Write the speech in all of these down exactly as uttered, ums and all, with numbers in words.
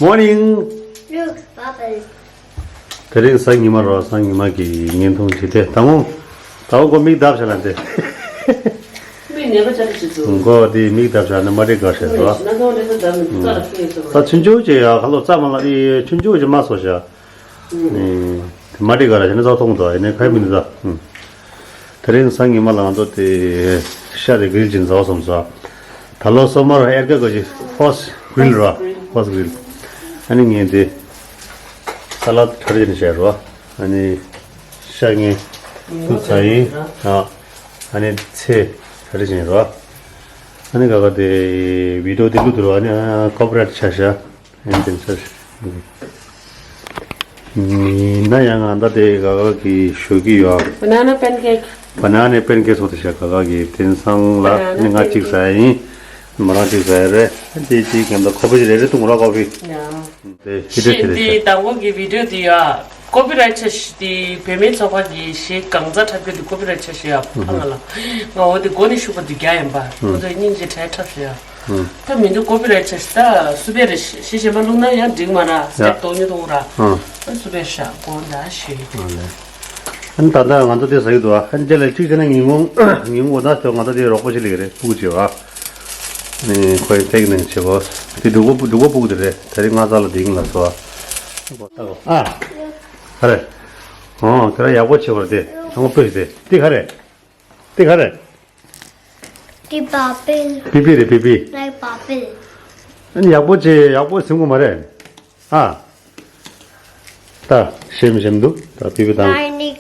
Morning. Look, bubbles. དེ་རིང་གཟའ་ཉི་མ་རོ། གཟའ་ཉི་མ་གི་བརྙན་ཐུང་བྲིས་ཏེ། ད་འོང་ད་འོང་ཁོ་མིག་བརྡབ་བྱ་ལ་འདི། མིག་ནད་པ་ཆགས་ཀྱི་འདུག་ཁོ་དེ་མིག་བརྡབ་བྱ་ནི་མ་འགྲིག་ག་ཞེས་སོ། ན་ཚ་བ་འདྲ་ས་བརྡབ་ནས་རྩ་ལ་ཁེལ་སོང་། ད་ཆུང་ཆུང་ཅིག་ཡ་ཁ་ལོ་རྩ་མ་ལ་ཨི་ཆུང་ཆུང་ཅིག་མ་སོ་བྱ། ཨི་མ་འགྲིག་ག་ར་བྱས་ན་རྩ་ཐོང་དོ་ཡིན་ནའི་ཁ་མི་འདུག་ད། དེ་རིང་གཟའ་ཉི་མ་ལ་ང་ཚོ་དེ་ཤ་དེ་གྷི་རིལ་ཅིག་ཟ་བསམ་སོང་། ད་ལོ་སོ་མ་ར་ཨེར་ཀ་གོ་ཅི་ཧོ་སི་གྷི་རིལ་ར། ཧོ་སི་གྷི་རིལ། ཨ་ནི་ངས་དེ་ས་ལད་གྲ་སྒྲིག་བྱས་ར། ཨ་ནི་ཤ་ངས་ཐུག་ཚར་ཡིན། ཨ་ནི་ཚལ་གྲ་སྒྲིག་བྱས་ར། ཨ་ནི་ག་ག་དེ་བི་ཌི་ཡོ་དེ་བླུགས་འདུག་ར། ཨ་ནི་ཀོ་པི་རའེ་ཊི་ཆགས་ཤག་ཡིན་དེ་ཚར། ཡིན་ན་ཡང་ང་ད་དེ་ག་ག་གི་ཞུ་གི་ཡོད། Banana pancake. Banana pancake སོགས་དེ་ཤ་ག་ག་གི་དེང་སང་ལ་ནི་ང་གཅིག་ཟ་ཡིན། མོ་རང་གཅིག་ཟ་ཡ་རེད། དེ་གཅིག་གམ་ད་ཁོ་པ་ཞིག་རེ་རེ་བཏུང་ར་ཁོ་པི། དེ་ཧི་དེ་དེ་རེད་ཤག་དང་པོ་གི་བི་ཌི་ཡོ་དེ་ཡ། ཀོ་པི་རའེ་ཊི་ཆགས་ཤག་དེ་བུད་མེད་ཚོགས་པ་གི་གཞས་གང་ཚ་འཁྲབ་རྒྱུ་དེ་ཀོ་པི་རའེ་ཊི་ཆགས་ཤག་ཡ། ཕ་ང་ལ་ང་འོ་དེ་མགོ་ནས་ཤུགས་པ་དེ་རྒྱག་ཡིན་པ། ཁོ་ཚོས་སྙིང་རྗེ་བྲལ་འཁྲབ་ཤག་ཡ། ད་མི་འདུག་ཀོ་པི་རའེ་ཊི་ཆགས་ཤག་ད་སུ་པེ་རེ་ཤི་ཤི་ཞེན་པ་བླུགས་ན་ཡང་འགྲིག་མ་ར་སེ་ཡ། ཏོག་ཉོ་ཏོག་ར། ཨ། སུ་པེ་ཤག་དགོངས་དག་ཞུ། ཨ་ལེ། ཨ་ནི་ད་ལྟ་ང་ཚོ་དེ་ཟ་གི་འདུག་ཨ་ནི་དེ་ལ་གཅིག་བྱས་ན་ཉིན་གུང་ཉིན་གུང་འོ་ད་ང་ཚོ་དེ་རོགས་པ་ཞིག་ལས་ཀྱི་རེད། སྤུ་གུ་བྱེད་བ། ཨ་ནི་ཁོའི་ཏེག་ནང་བྱེད་བ། དེ་འབྲུག་པ་འབྲུག་པ་སྤུ་གུ་དེ་རེད། དེ་རིང་ང་ཚ་ལ་དེ་ཡིན་ལ་སོ། ཨ། ག་རེ། ཨོ་དེ་ར་ཡག་པོ་བྱེད་བར་དེ་ཚང་མ་སྤོས་ཤིག་དེ་དེ་ག་རེ། དེ་ག་རེ། The bubble. པི་པི་རེད་པི་པི། Like bubble. ཨ་ནི་ཡག་པོ་བྱེད། ཡག་པོ་ཟིན་དགོས་མ་རེད། ཨ། ད་ཞེམ་ཞེམ་འདུག་ད་པི་པི་དང་། Tiny.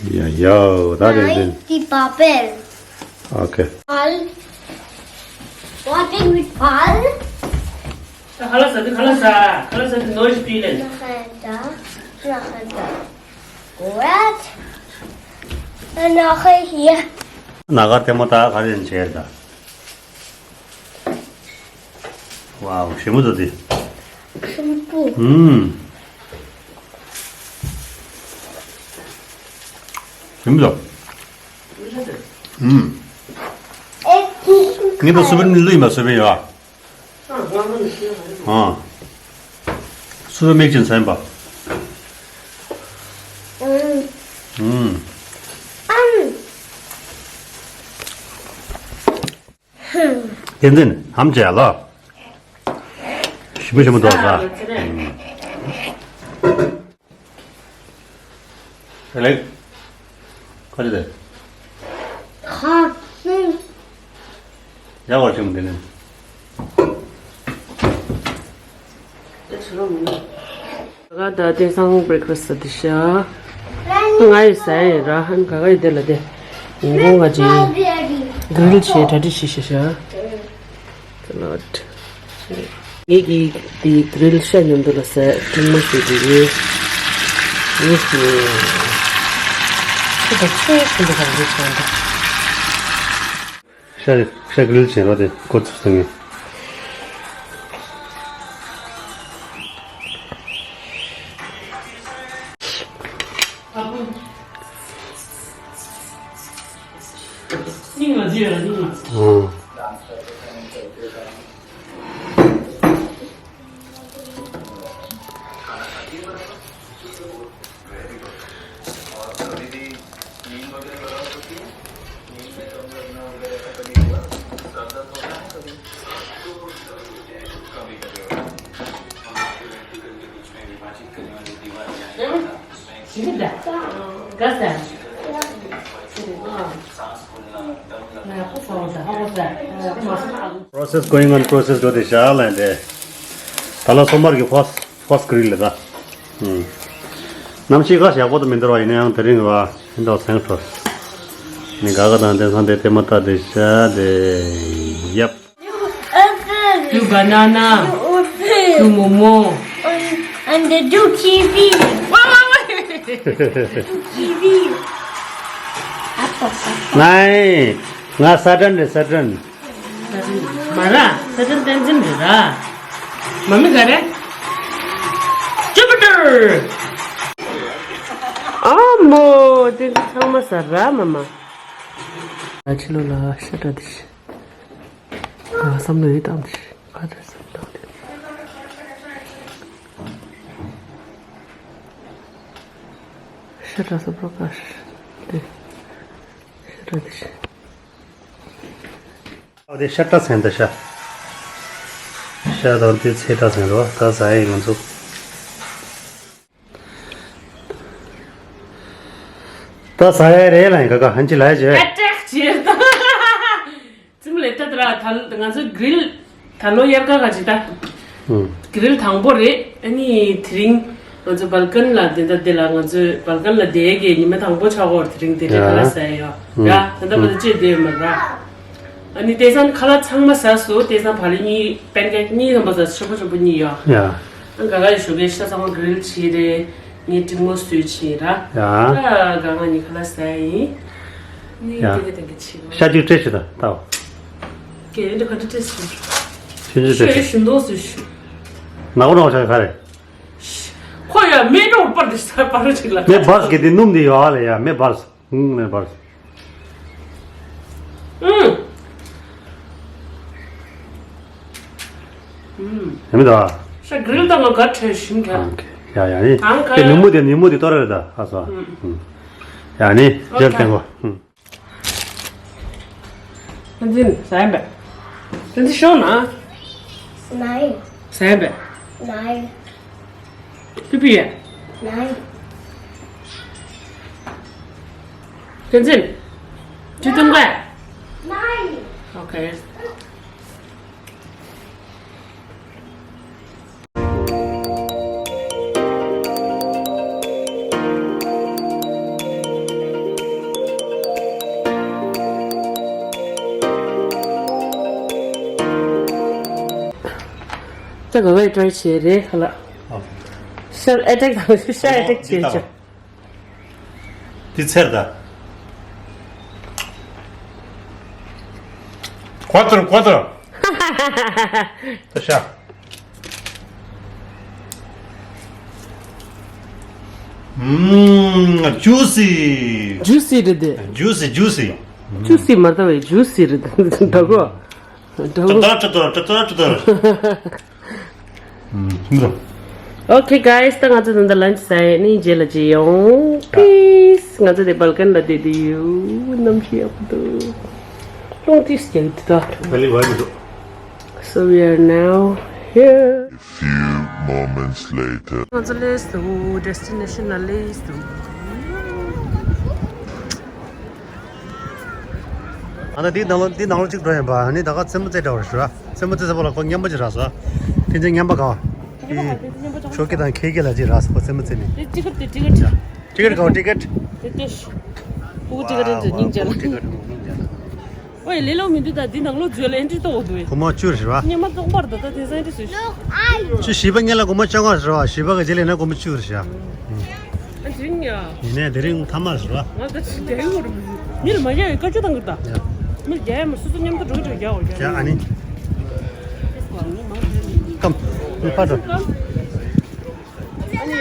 ཡ་ཡ་ད་རེད་རེད། Like the bubble. Okay. Ball. What thing with ball? ཁ་ལག་ཟ་དུས་ཁ་ལག་ཟ། ཁ་ལག་ཟ་དུས་ནོར་ཞིག་སྤྲད་ལེ། What? And over here. ན་ག་ལྟད་མོ་ད་ག་རེ་བྱས་ད། ཝའོ་ཞིམ་པོ་འདུག་དེ། ཞིམ་པོ། ཨུམ། ཞིམ་པོ་འདུག་ཨུམ། ངས་ད་སུ་པེ་ནི་ལུས་མ་སུ་པེ་ཡོད། ཨ། སུ་ར་མིག་ཅན་སེམས་པ། ཨུམ། ཨུམ། བསྟན་འཛིན་ཧམ་བྱས་ལ། ཞིམ་པོ་ཞིམ་པོ་འདུག་ས། ཨུམ། ཨ་ལེ། ཁ་ཅི་དེ། ཁ་ཅི། ཡག་པར་བྱུང་དེ་ནི། ད་དེང་སང་བྷི་རེག་ཕ་སི་ཟ་དེ་ཤ། ང་ཡི་ཟ་ཡི་ར་ཧན་ག་ག་ཡི་དེ་ལ་དེ། ཡིན་གོང་ག་ཅི། གྷི་རིལ་བྱས་གྲ་སྒྲིག་བྱས་ཤ་ཤ། ངེད་ཀྱིས་དེ་གྷི་རིལ་ཤ་མཉམ་དུ་ལ་ཟས་སྲན་མ་ཞུ་དེ་ཡོད། ངེད་ཀྱིས་ཁྱེད་དང་ཆེས་ཁྱེད་དང་གང་འདྲ་བྱས་འདུག་ཤ་ཤ་གྷི་རིལ་བྱས་རོགས་དེ་ཀོ་ཚུགས་སོང་ངས། སྙིང་ལ་རྗེ་ཡོད་ལ་སྙིང་ལ། ཨོ། Process going on, process འགྲོ་དེ་བཞག་ལ་འདྲེ། ད་ལ་སོ་མར་གྱི་ཧྥོ་སི་ཧྥོ་སི་གྷི་རིལ་ལ་ད། ཨུམ། གནམ་གཤིས་ཁ་ཡག་པོ་དུ་མི་འདུག་བ། ཡིན་ན་ཡང་དེ་རིང་བ་ཧིན་ཏོ་སེང་ཁྲོ། ནི་ག་ག་དང་དེང་སང་དེ་དེ་མ་ལྟ་དེ་བཞག་དེ། ཡབ། You banana. You momo. And, and the two kiwi. Wait, wait, wait. Two kiwi. ང་ང་ས་ཏན་རེད་ས་ཏན། མ་ར་ས་ཏན་བསྟན་འཛིན་རེད་ར། མ་མི་ག་རེ། Jupiter. ཨ་མོ་དེ་ཚང་མ་ཟ་ར་མ་མ། ཨ་ཕྱི་ལོགས་ལ་ཤ་འདྲ་དེ་ཤི། ང་བསམ་བློ་ཡིད་བཏང་དེ་ཤི། ག་རེ་བསམ་བཏང་དེ། ཤ་ཁྲག་སོ་པྲོ་ཀ་ཤ་དེ། ཤ་ཁྲག་དེ་ཤ། ཨོ་དེ་ཤ་ཁྲག་ཚན་ད་ཤ། ཤ་དང་དེ་ཚེ་ཁྲག་ཚན་རོ་ད་ཟ་ཡི་ང་ཚོ། ད་ཟ་ཡ་རེད་ལ་ཡིན་ག་ག་ཧན་ཅི་ལ་ཡ་ཇེ། ཨ་ཏྲེག་ཇེ་ད། ཙིམ་ལེ་ཏ་ཏ་ར་ད་ང་ཚོ་གྲིལ་ད་ལོ་དབྱར་ཁ་ག་ཅི་ད། ཨུམ། གྲིལ་དང་པོ་རེད། ཨ་ནི་དེ་རིང་ང་ཚོ་སྦལ་ཀན་ལ་དེ་འདྲ་དེ་ལ་ང་ཚོ་སྦལ་ཀན་ལ་བསྡད་ཡས་ཀྱི་ཉི་མ་དང་པོ་ཆགས་ཀྱི་ཡོད་རེད། དེ་རིང་དེ་འདྲའི་ཁ་ལག་ཟ་ཡ་ཡོད་ཡ། ད་ལྟ་བར་དུ་ཅི་བསྡད་ཡོད་མ་རེད། ཨ་ནི་དེང་སང་ཁ་ལག་ཚང་མ་ཟ་སོང་། དེང་སང་བ་ལི་གཉིས་པན་ཀེག་གཉིས་ལྷམ་པ་ཟ་ཆོག་པོ་ཆོག་པོ་གཉིས་ཡོད་ཡ། ཨ་ག་ག་ཡི་ཞོགས་ཀའི་ཤ་ཚང་མ་གྲིལ་བྱས་རེད། ངས་གྲིལ་མོ་བཟོས་བྱས་ར། ཡ། ཨ་ག་ག་ནི་ཁ་ལག་ཟ་ཡིན། ནི་ཡ། དེ་ག་དེ་ག་ཆེ་བ། ཤ་དུས་སྤྲད་བྱེད་ད་ལྟ་བ། གལ་འདི་ག་འདྲ་སྤྲད་སོང་། ཆུན་ཆུན་སྤྲད་ཤོད་བྱེད། ཞུ་མདོག་བཟོས་ཤོག་ནག་པོ་ནག་པོ་ཆགས་ག་རེད། ཁོ་ཡ་མེ་འགྲོ་པར་དེ་ས་པར་ཅིག་ལ། མེ་འབར་གི་དེ་སྣུམ་དེ་ཡོད་ཨ་ལ་ཡ་མེ་འབར། ཨུམ། མེ་འབར། ཨུམ། ཡ་མེ་ད། ཤ་གྲིལ་དང་ང་ག་ཁྲལ་ཞིམ་ཁ། ཨང་ཁེ། ཡ་ཡ་ནི། ཨང་ཁེ། དེ་ནུ་མོ་དེ་ནུ་མོ་དེ་ཏོ་ར་རེད་ད་ཨ་སོ། ཨུམ། ཡ་ནི་ཨོ་རྒྱལ་ཁེ། བསྟན་གོ། ཨུམ། བསྟན་འཛིན་ཟ་ཡ་མེད། བསྟན་འཛིན་ཤོག་ན། ཟ་ཡ་མེད། པི་པི་ཡ། བསྟན་འཛིན། ཅི་བཏུང་ག་ཨོ་ཁེ། ད་ག་བའི་ཀྲའི་བྱེད་རེད་ཁ་ལག་ཨ། ཤར་ཨེ་ཊེག་དང་ཤར་ཨེ་ཊེག་བྱེད་ཅོ། འདི་ཚེར་ད། ཀོ་ཏར་ཀོ་ཏར། ད་ཤ། ཨུམ། ཇུ་སི། ཇུ་སི་རེད་དེ། ཇུ་སི་ཇུ་སི། ཇུ་སི་མ་ལྟ་བའི་ཇུ་སི་རེད་དེ། ད་གོ། ད་གོ། ཏ་ཏ་ཏ་ཏ་ཏ་ཏ། ཨུམ། ཨོ་ཁེ་guys། ད་ང་ཚོ་ད་ལྟ་lunch ཟ་ཡས་ནི། རྗེས་ལ་ཅི་ཡོང་། Peace། ང་ཚོ་དེ་སྦལ་ཀན་ལ་བསྡད་དུ་ཡོད། གནམ་གཤིས་ཡག་པོ་འདུག་རླུང་ཏིས་རྒྱག་དུ་ད། ད་ལི་བ་མི་འདུག So we are now here. Few moments later. ང་ཚོ་སླེབས་སོང་། Destination ལ་སླེབས་སོང་། ཨ་ད་འདི་ནང་ལོ་འདི་ནང་ལོ་གཅིག་འགྲོ་ཡིན་པ། ཨ་ནི་ད་ག་རྩེད་མོ་རྩེ་འདྲ་བ་རེད་ཤག་རྩེད་མོ་རྩེ་ས་པོ་ལ་ཁོ་མཉམ་པོ་ཅིག་རག་སོང་། དེ་ཚེ་མཉམ་པ་ག་བ། ཨི། ཤོ་ཀི་དང་ཁེ་ཀེ་ལ་ཅིག་རག་སོང་། ཁོ་རྩེད་མོ་རྩེ་ནི། དེ་ཊི་ཀེ་ཊི་དེ་ཊི་ཀེ་ཊི། ཊི་ཀེ་ཊི་ག་བ། ཊི་ཀེ་ཊི། དེ་ལྟས། ཕྲུ་གུ་ཊི་ཀེ་ཊི་འདི་སྙིང་རྗེ་ལ། ཕྲུ་གུ་ཊི་ཀེ་ཊི་སྙིང་རྗེ་ལ། ཨོ་ཡ་ལེ་ལོ་མི་འདུག་ད་འདི་ནང་ལོགས་འཛུལ་ལ་ཨེན་ཊི་རི་གཏོང་དགོས་འདུག་སྒོར་མོ་བཅུ་རེད་ཤག་སྔོན་མ་བཙོང་པར་ད་ད་དེང་སང་ཨེན་ཊི་རི་བཟོས་ཤག་བཅུ་བཞི་པ་སྔོན་ལ་སྒོར་མོ་བཅོ་ལྔ་རེད་ཤག་བཞི་པ་གི་རྗེས་ལ་ཡིན་ན་སྒོར་མོ་བཅུ་རེད་ཤག་ཨ་དེ་རིང་ཡ། ཡིན་ནའི་དེ་རིང་ཐ་མག་རེད་ཤག་ང་ད་ཅི་རྒྱག་ཡོད་རེད། མི་ལ་མ་རྒྱག་ཡོད་བཀའ་བཀྱོན་བཏང་གི་ད། ཡ། མི་ལ་རྒྱག་ཡོད་མ་སོ་སོ་མཉམ་དུ་འགྲོ་འགྲོ་རྒྱག་འོ་རྒྱག་ཡ་ཨ་ནི། ཀམ། མི་ཕར་འགྲོ། ཨ་ནི་ཡ།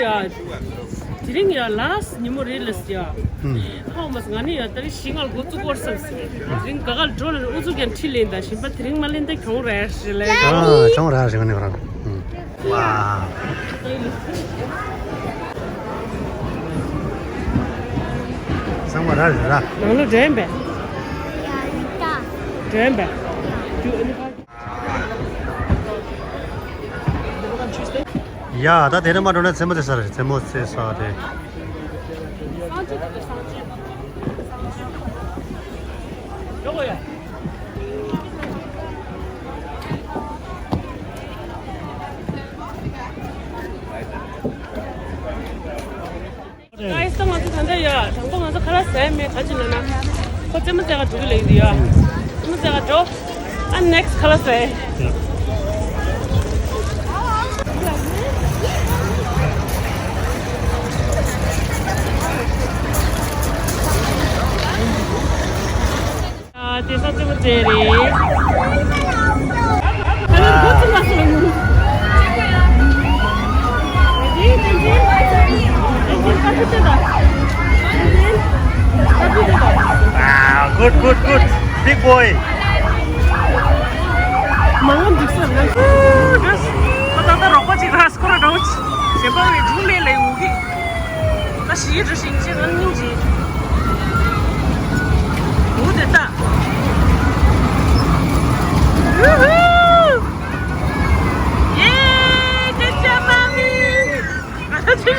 དེ་རིང་ཡ་ལཱ་སི་ཉིན་མོ་རེད་ལ་སི་ཡ། ཧུམ། ཧའོ་མ་སི་ང་ནི་ཡ་ད་རིང་ཞིག་ང་ལ་འགོ་བཙུགས་སྐོར་བསམ་སི། དེ་རིང་ག་ག་ལ་འགྲོ་ལ་ཨུ་ཚུགས་ཀྱང་ཁྲིད་ལེན་ད་ཞིམ་པ་དེ་རིང་མ་ལེན་ད་གྱོང་རེད་ཞེས་ལེ། ཨ་གྱོང་རེད་ཞེས་ང་ནི་ཁོ་རང་། ཧུམ། ཝ། ཚང་མ་ར་རེད་ར། ནང་ལོ་འདྲེན་པས། འདྲེན་པས། ཡ་ད་དེ་ནས་མ་འགྲོ་ན་རྩེད་མོ་རྩེ་ས་རེད། རྩེད་མོ་རྩེ་ས་དེ། Guys། ད་ང་ཚོ་ད་ལྟ་ཡ་དང་པོ་ང་ཚོ་ཁ་ལག་ཟས་མེད། ག་ཅི་ལབ་ན་ཁོ་རྩེད་མོ་རྩེ་ག་འགྲོ་གི་ལབ་ཀྱི་འདུག་ཡ། རྩེད་མོ་རྩེ་ག་འགྲོ། ཨ་next ཁ་ལག་ཟས། ཨ་དེང་སང་རྩེད་མོ་རྩེ་རེད། ད་ནི་འགོ་བཙུགས་ལ་སོང་། ཨ་good, good, good. Big boy. མང་པོ་འདུག་ས་ལ། ཨ་ད་ད་རོགས་པ་ཅིག་ར་སྐོར་ར་འགྲོ། གཞན་པ་བས་ཇུང་ལེ་ལེ་འུ་གི། ད་ ཞིག་རུ་ཤིང་ཆེ་ང་སྙིང་རྗེ། འུ་དེ་ལྟ། ཝུ་ཧུ། ཡེ། good job, mommy. ང་ཚོ་ཅི་ག་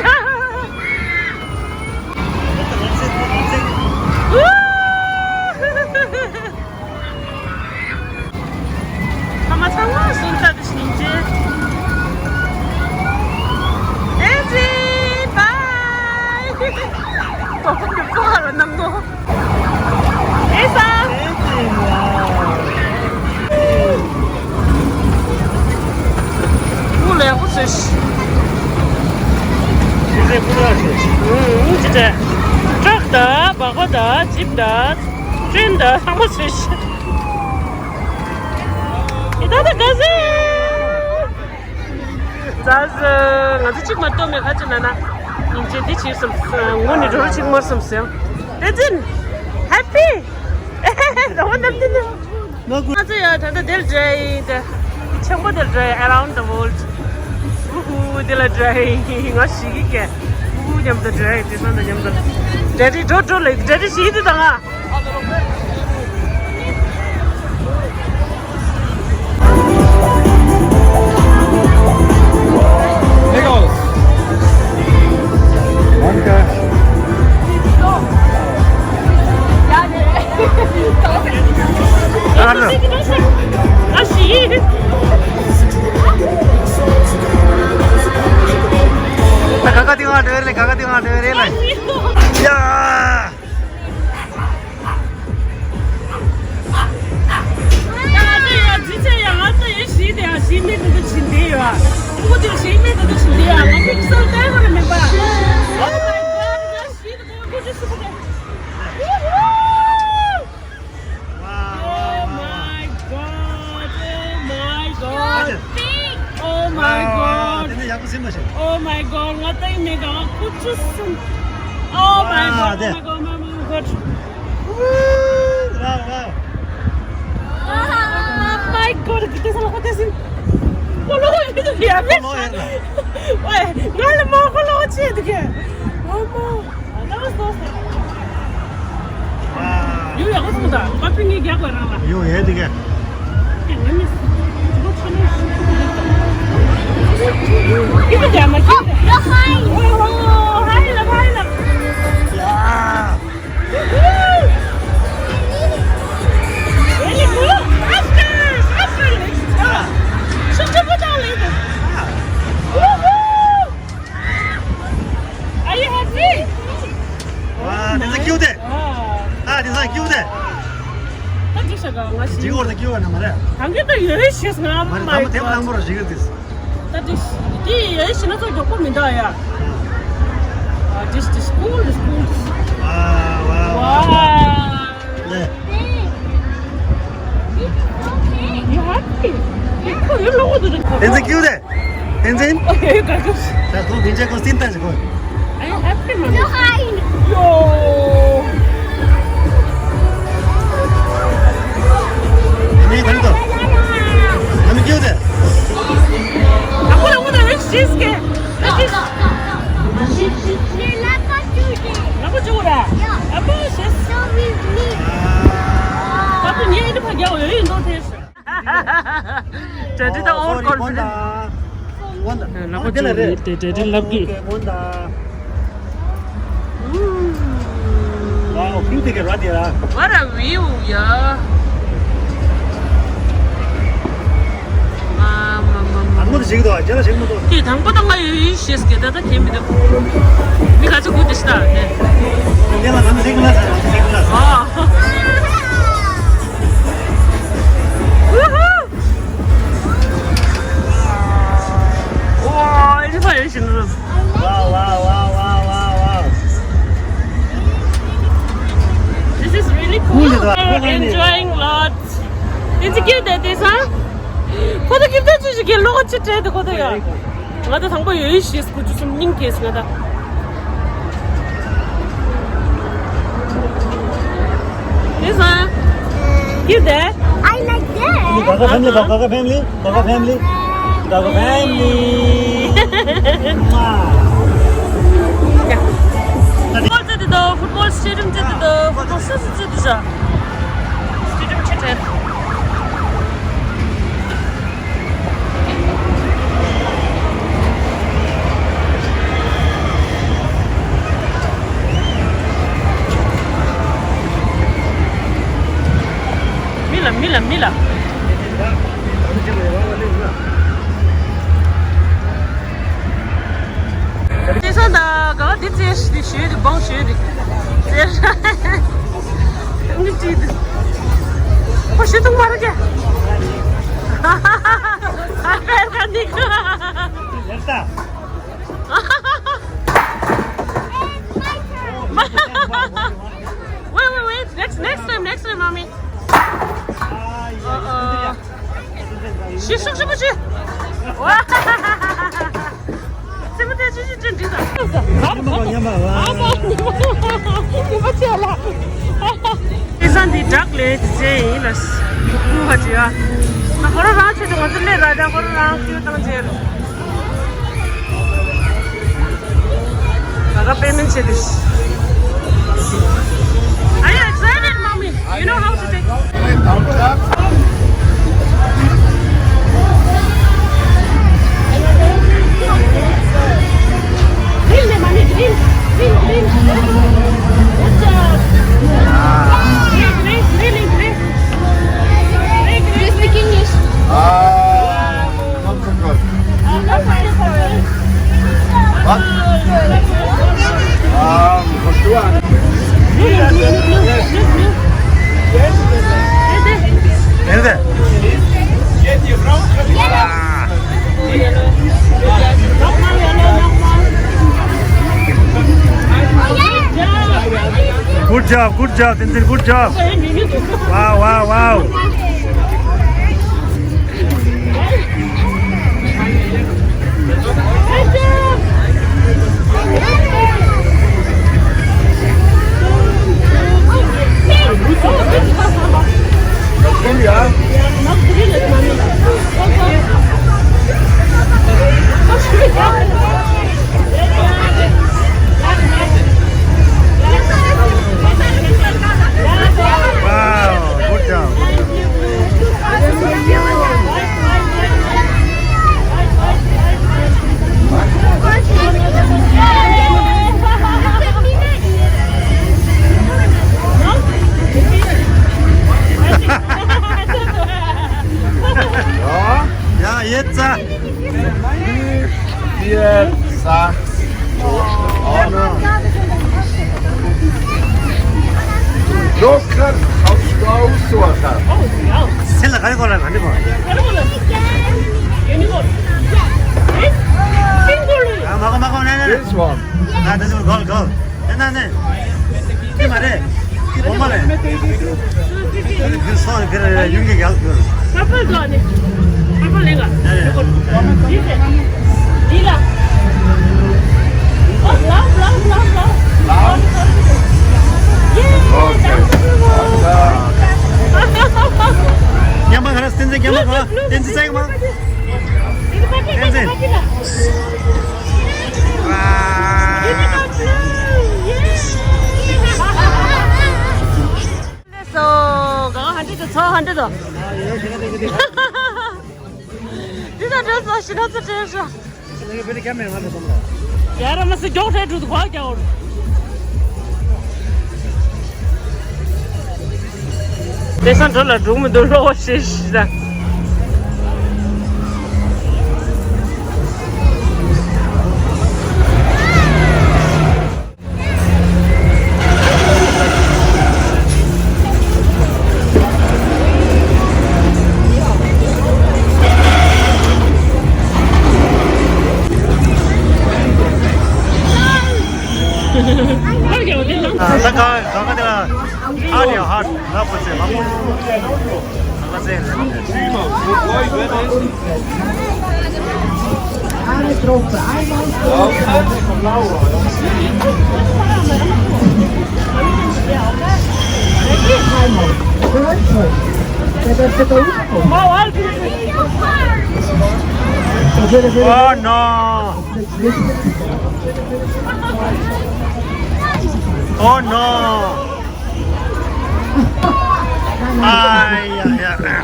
ཝུ། ཕ་མ་ཚང་མ་སུན་ཙག་ཏུ་ཕྱིན་རྗེས། ཨེ་ཙི། བའི། གོ་སྐབས་ཀྱི་ཕོ་ཁ་ལ་གནང་དོ། ཨེ་ས། ཨུ་ལས་ཁུ་ཚོས། ཨུ་ཅི་ཏྲ། ཏྲག་ད་སྦག་སྦག་ད་ཇིབ་ད། ཀྲིན་ད་ཚང་མ་ཚོས། ཨི་ད་ད་ག་ཟེ། ཛ་ཟེ། ང་ཚོ་གཅིག་མ་གཏོགས་མེད། ཁ་ཅིག་ན་ན། ཉིན་བྱེད་འདི་བྱེད་བསམ། ངོ་ནི་འགྲོ་རུ་གཅིག་མ་བསམ་སེམས། དེ་ཙིན། ཧེ་པི། ད་བ་ནམ་དེ་ནི། ང་ཚོ་ཡ་ད་ལྟ་དེར་འགྲོ་ཡིན་ཏེ། ཆེན་པོ་དེར་འགྲོ་ཡིན། around the world. ཧུ་ཧུ་དེ་ལ་འགྲོ་ཡིན། ང་ཞིག་གི་ཧུ་ཧུ་མཉམ་དུ་འགྲོ་ཡིན། དེ་སང་དང་མཉམ་དུ། ཌེ་ཌི་འགྲོ་འགྲོ་ལེ། ཌེ་ཌི་ཞིག་དེ་དང་ང་། Pickles. One cash. ད་ག་ག་དེ་ང་འདྲ་རེད། ག་ག་དེ་ང་འདྲ་རེད་ལ། ཡ། Oh my god, oh my god. Oh my god. Oh my god. ང་ལྟ་ཡི་མེད་ག་ཁུ་ཆུ་སུམ། Oh my god, oh my god, oh my god. Wow, wow. Oh my god, kita salah kau tesin. Kolo itu dia. Kolo ya. Weh, ngalah mau kolo cedek. Mama. That was so sad. Wow. ཡོ་ཡ་ཁོ་སོང་ད། པ་ཕི་ངའི་རྒྱག་པ་རང་ལ། ཡོ་ཡ་དེ་ག་ཡོ་ཡ་མ་ཁྱེར་ཏེ། ཡོ་ཧའི། ཨོ་ཧའི་ལ་ཧའི་ལ། ཡ། Really good. After, after. ཤུགས་ཆེན་པོ་བཏང་ལེ། Woohoo! Are you happy? ཝ། དེ་ཚོ་སྐྱིད་དེ། ཨ། དེ་ཚོ་སྐྱིད་དེ། ད་འགྲིག་ཤག་ག་ང་ཞིག་འགྲིག་བར་དུ་སྐྱིད་པ་ན་མ་རེད། གང་གི་ད་ཡོད་རེད་ཤེས་ང་། མ་རེད། ད་མ་དེབ་ནང་པོ་ར་ཞིག་རེད་དེ། ད་འགྲིག་འདི་ཡོད་ཤེས་ན་ཚོ་མགྱོགས་པོ་མི་འདུག་ཡ། ཨ། འགྲིག་འགྲིག cool འགྲིག cool འགྲིག་ཝ་ཝ་ཝ། ལེ། You happy? ཁོ་ཡོད་ལོག་འདུག་དེ་ཚོ་སྐྱིད་དེ། Tenzin? Okay, you got this. That's good. Ninja ko tinta se ko. Are you happy, mama? No, I. Yo. Ani tanto. Ani kyo de. Aku nak muda rich cheesecake. Rich cheesecake. Apa juga? Apa sih? Tapi ni ini pagi aku ini no taste. ཌེ་ཌི་ད་ཨོ་ཨོ་སོ་རི་ཀོན་ཕི་ཌེན་ཊི། ལག་པ་བཙུགས་ནས་ཌེ་ཌི་ལབ་ཀྱི། Wow, beautiful right there. What a view, yeah. མ་མ་མ་མ། ཨ་མོ་དེ་ཞིག་འདུག་ཅེ་ལ་ཞིག་མི་འདུག་དེ་དང་པོ་དང་ང་ཡོད་ཡིན་ཞེས་སྐད་ད་ད་གེ་མི་འདུག་མི་ག་ཚོད་དགོས་དེ་ཤི་ད་དེ། དེ་ལ་ང་ཚོ་ཞིག་མི་ལ་ས་ཞིག་མི་ལ་ས། ཨ། Wow, wow, wow, wow, wow, wow. This is really cool. Cool, yeah. We're enjoying lots. It's cute, that is, huh? ཁོ་ཚོ་ཀིབ་ཏོ་ཅི་ཞིག་གི་ལོག་ཅི་སྤྲད་དེ་ཁོ་ཚོ་ཡ། ང་ད་དང་པོ་ཡོད་ཤེས་ཁུ་ཆུ་སུམ་སྙིང་གས་ང་ད། This one. Give that. I like that. Gaga family, Gaga family, Gaga family, Gaga family. Mwah. མི་ལ། དེང་སང་ད་ག་བ་འདི་རྩེ་ཞིག་འདི་ཞོལ་འདི་སྦང་ཞོལ་འདི། རྩེ་ཧྲ། འདི་ཅི་འདི། ཁོ་ཞུ་ཐུང་མ་རུ་ཀྱ། ཨ་ཧ་ཧ་ཧ། ཨ་ཧ་ཧ་ནི་ཀ། Wait, wait, wait. Next, next time, next time, mommy. ཤི་ཤུག་ཤུག་ཤི། ཝ། སེམས་པ་དེ་ཅི་ཅི་ཅི་འདྲི་ད། ཨ་མ། ཨ་མ། ཉི་མ་ཆེ་ལ། ཨེ་ས་འདི་བྲག་ལས་ཅི་ཡིན་ལ། ཁུ་བ་ཅི་ཡ། ཁོ་རང་རང་ཆེད་དུ་ང་ཚོ་ལས་ར་ད་ཁོ་རང་རང་ཁྱེར་བཏང་རྗེས། Gaga payment service. Are you excited, mommy? You know how to take? Thumbs up. Green, mommy, green, green, green. Good job. Green, green, green, green. Do you speak English? Ah, not so good. What? Um, for sure. Is it? Ah. Good job, good job, Tenzin, good job. Wow, wow, wow. Wow, good job. Ja, jetzt. Vier, sechs. Oh no. Locker aufs Haus, so was. Sila, kare kola, kare kola. Ah, mako, mako, ne, ne. This one. Ah, this one, goal, goal. Ne, ne, ne. Ki mare. Bomba le. This one, kare, yung ke gal. Purple go ne. Purple lega. Ne, ne. Lila. Oh, blau, blau, blau, blau. Blau? Yeah, okay. That's the one. Kya mara, Tenzin, kya mara? Blue, blue, blue. Tenzin, sai ma. Tenzin. So, go hundred to two hundred. This is just a shit of the treasure. ཡར་མ་སི་མགྱོགས་ཧྲལ་འགྲོ་འདུག་གོ་རྒྱ་འོར། དེ་སང་འགྲོ་ལ་འགྲོ་མི་འདུག་ལོ་ཞེས་ཞེས་ད། ད་ག་ག་ག་དེ་ལ་ཧ་ནི་ཧ་ལ་པོ་ཚེ་ལ་མོ་ལ་ཚེ་ལ། Oh no! Oh no! Ai, ai, ai.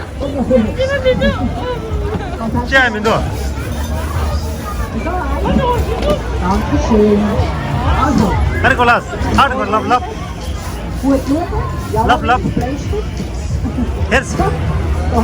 ཅི་མི་འདུག་ཧར་གོ་ལ། ཧར་གོ་ལབ་ལབ། ལབ་ལབ། ཧེར། ཉི་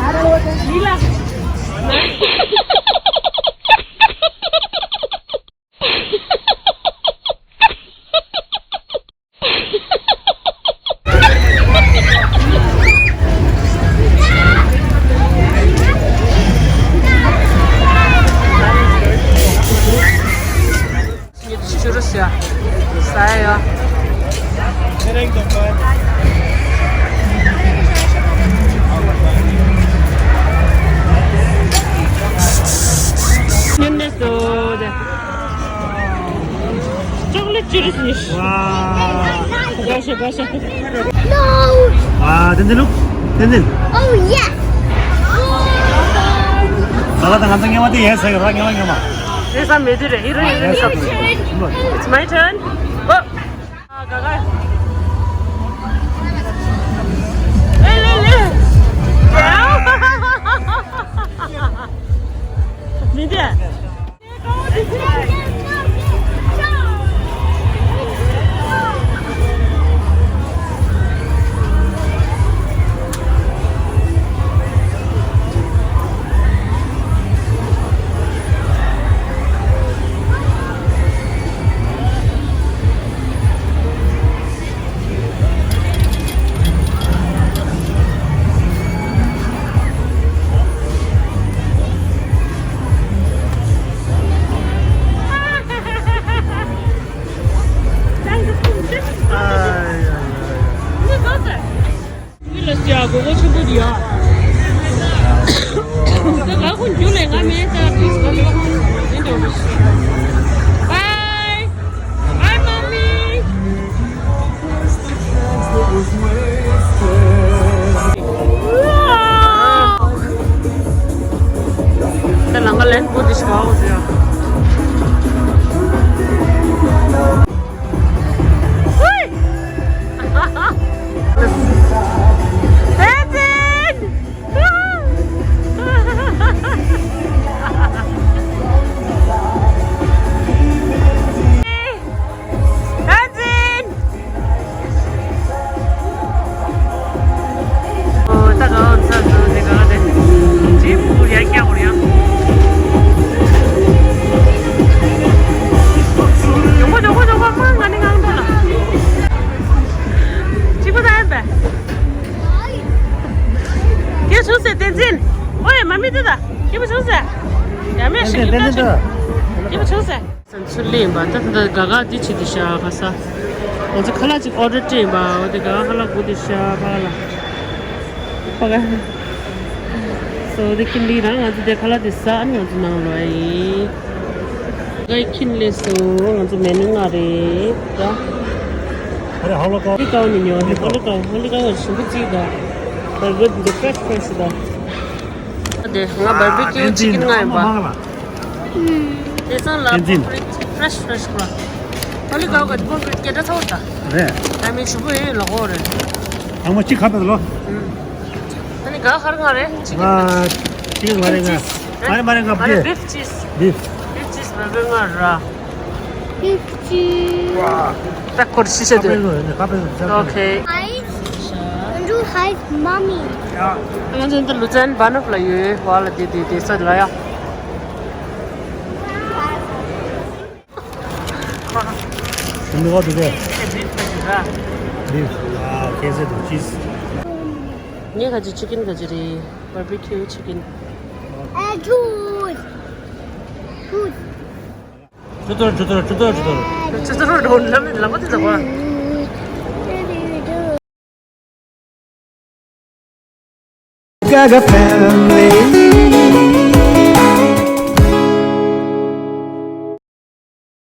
ཤུ་རུ་ཟེར། ཟ་ཡ་ཡོད། སྙན་ནས་སོ་དེ། ཅོག་ལེ་ཅི་རིགས་ནི། བ། བ་ཤ་བ་ཤ། No! ཨ། ཏན་ཏན་ལུག་ཏན་ཏན། Oh, yes! ད་ལྟ་ང་ཚོ་ངེས་པ་དེ་ཡས་ཟེར་གི་ར། ངེས་པ་ངེས་པ། རེས་གཟའ་མི་དེ་རེད། ཧི་རོ་ཧི་རོ་ནི་ཡས་ཟེར་གི། It's my turn. Go. ཨ། ག་ག། ལེ་ལེ་ལེ། མི་དེ། ཨ་ཡ་ཡ་ཡ། ལ་ཡ་གོ་གོ་ཆུ་བུ་ཡ། ད་ལ་ཁོ་རྒྱུ་ལས་ང་མེད་ད་please come. Bye. Bye, mommy. ད་ལང་ཀ་ལན་པོ་དེ་ཤི་བ་འོ་ཟེར། ཨོ། ད་ག་བ་ཚ་ཚོ་དེ་ག་ག་དེ་ཇི་ཕུར་ཡ་ཀྱ་བོར་ཡ། ཡོང་གོ་ཡོང་གོ་ཡོང་གོ། མ་ང་ནི་ངང་འགྲོ་ལ། གཅིག་པ་ད་ཡིན་པས། ཁྱེད་བྱུང་ཟེར་བསྟན་འཛིན། ཨོ་ཡ། མ་མི་དེ་ད་ཁྱེད་པ་བྱུང་ཟེར། ཡ་མེད་ཤི་ཁྱེད་པ་བྱུང་ཁྱེད་པ་བྱུང་ཟེར། སེམས་ཚུལ་ལེན་པ་ད་ད་ག་ག་འདི་བྱེད་དུ་ཤ་ཁ་ས། ང་ཚོ་ཁ་ལག་ཅིག་ཨོ་ཌར་སྤྲད་ཡིན་པ། འོ་དེ་ག་ག་ཁ་ལག་དགོས་དུ་ཤ་ཕ་ལ། ཕ་ག་སོ་དེ་ཁྱིམ་ལི་རང་ང་ཚོ་དེ་ཁ་ལག་དེ་ཟ་ཨ་ནི་ང་ཚོ་ནང་ལོགས་ཡིན། ག་ཁྱིམ་ལས་སོ་ང་ཚོ་མེ་ནུ་ང་རེད་ད། ཧ་ལི་ཀའོ་ནི་ཉོ་ཧ་ལི་ཀའོ་ཧ་ལི་ཀའོ་ཞིམ་པོ་ཅིག་ད། ད་ག་འདི་ཕྲེཤ་ཕྲེཤ་ད། དེ་ང་བར་བི་ཀིའུ་ཅི་ཀིན་ང་ཡིན་པ། དེ་ཚང་ལ་བོ་ཀྲིག་ཕྲེཤ་ཕྲེཤ་པ། ཧ་ལི་ཀའོ་ག་བོ་ཀྲིག་སྐད་གྲགས་ཚ་བོ་ད། རེད། ད་མི་ཆུ་བོ་ཡོད་ལ་གོ་རེད། ཨ་མ་ཅི་ཁ་པད་ལོ། ཨ་ནི་ག་ཧར་ང་རེད། ཅི་ཀིན། ང་ཅི་ཀིན་ང་རེད་ང་། ང་རེད་ང་རེད། ང་རེད་ང་རེད། བིཕ་ཅིས། བིཕ། བིཕ་ཅིས་བར་གར་ང་ར། བིཕ་ཅིས། ད་ཁོར་ཤི་ཤ་དེ། ཁ་པད་ལོ་ནི་ཁ་པད་ལོ། ཨོ་ཁེ། Hi. Andrew, hi, mommy. ང་ཚོ་འདི་ལུ་ཙན་བ་ནུབ་ལ་ཡོད་བ་ལ། དེ་དེ་དེ་ས་ལ་ཡ། ངས་ཁ་ཅིག་ཅི་ཀིན་ཁ་ཅིག་རེད། བར་བི་ཀིའུ་ཅི་ཀིན། ཨ། ཇུས། ཇུས། ཇུས་ཏོ་ཇུས་ཏོ་ཇུས་ཏོ་ཇུས་ཏོ། ཇུས་ཏོ་རོ་ལམ་ལམ་དེ་ཟ་བ། Gaga family.